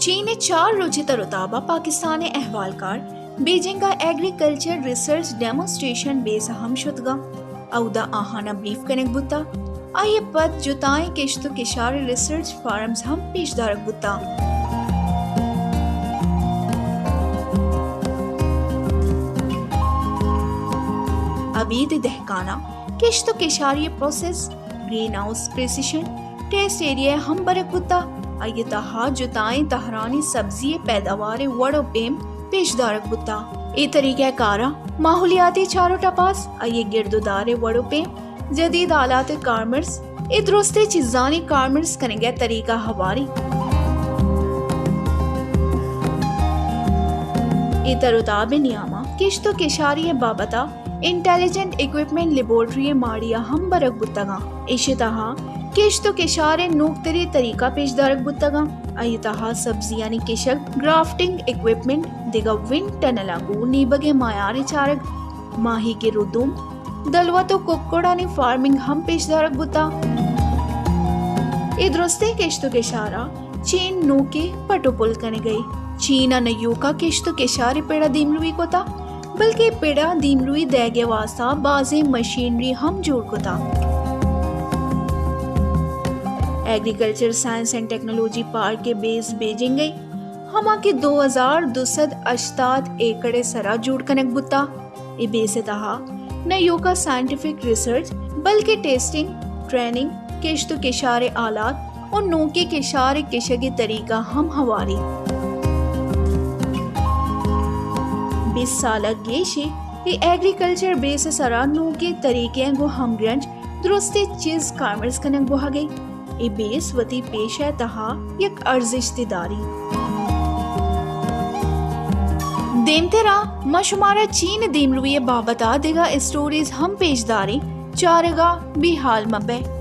چین ءِ چار روچ ءِ تر ءُ تاب ءَ پاکستان ءِ احوالکار بیجنگ ءَ ایگریکلچر ریسرچ ڈیمونسٹریشن بیس ءَ ہم شتگ ءُ اودا آہان ءَ بریف کنگ بوتگ۔ آئی ءَ پد جتائیں کشت ءُ کشار ءِ ریسرچ فارمز ہم پیش دارگ بوتگ۔ ابید دہکاناں کشت ءُ کشاری ءِ process, green house precision test area ءَ ہم برگ بوتگ۔ آئی ءِ تہا جتائیں تہرانی سبزی ءِ پیداوار ءِ وڑ ءُ پیم پیش دارگ بوتگ۔ اے طریقہ کار ءَ ماحولیاتی چار ءُ ٹپاس، آئی ءِ گرد ءُ دار ءِ وڑ ءُ پیم، جدید آلات ءِ کارمرز، اے درستیں چیزانی کارمرز کنگ ءِ طریقہ ہواری۔ اے تر ءُ تاب ءِ نیام ءَ کشت ءُ کشاری ءِ بابت ءَ انٹیلیجنٹ اکوپمنٹ لیبارٹری ءِ ماڑی ءَ ہم برگ بوتگ اَنت۔ ایشی ءِ تہا کشت ءُ کشار ءِ نوکتریں طریقہ پیش دارگ بوتگ اَنت۔ آئی ءِ تہا سبزیانی کشگ، گرافٹنگ اکوپمنٹ، دگہ ونڈ ٹنلاں گوں نیبگ ءِ میار ءِ چارگ، ماہی گر ءُ دوم، دلوت ءُ ککڑانی فارمنگ ہم پیش دارگ بوتگ۔ اے درستیں کشت ءُ کشار ءَ چین نوکیں پٹ ءُ پل کنگ ءَ۔ چین ءَ نہ ایوکا کشت ءُ کشار ءِ پڑ ءَ دیمروی کتگ، بلکیں پڑ ءَ دیمروی دئیگ ءِ واستہ بازیں مشینری ہم جوڑ کتگ۔ Agriculture science and technology park ءِ بیس بیجنگ ءَ، ہما کہ دو ہزار دو سد ہشتاد ایکڑ ءِ سرا جوڑ کنگ بوتگ۔ اے بیس ءِ تہا نہ ایوکا سائنٹیفک ریسرچ، بلکیں ٹیسٹنگ، ٹریننگ، کشت ءُ کشار ءِ آلات ءُ نوکیں کشار ءِ کشگ ءِ طریقہ ہم ہواری۔ بیست سال ءَ گیش اے ایگریکلچر بیس ءِ سرا نوکیں طریقہ ءَ گوں ہمگرنچ درستیں چیز کارمرز کنگ بوہگ ءَ۔ اے بیس وتی پیشہ ءِ تہا یک ارزشتے داری۔ دیمترا ما شمارا چین ءِ دیمروی ءِ بابت ءَ دگہ اسٹوریز ہم پیش داریں، چارگ ءَ بے ہال مہ بئے۔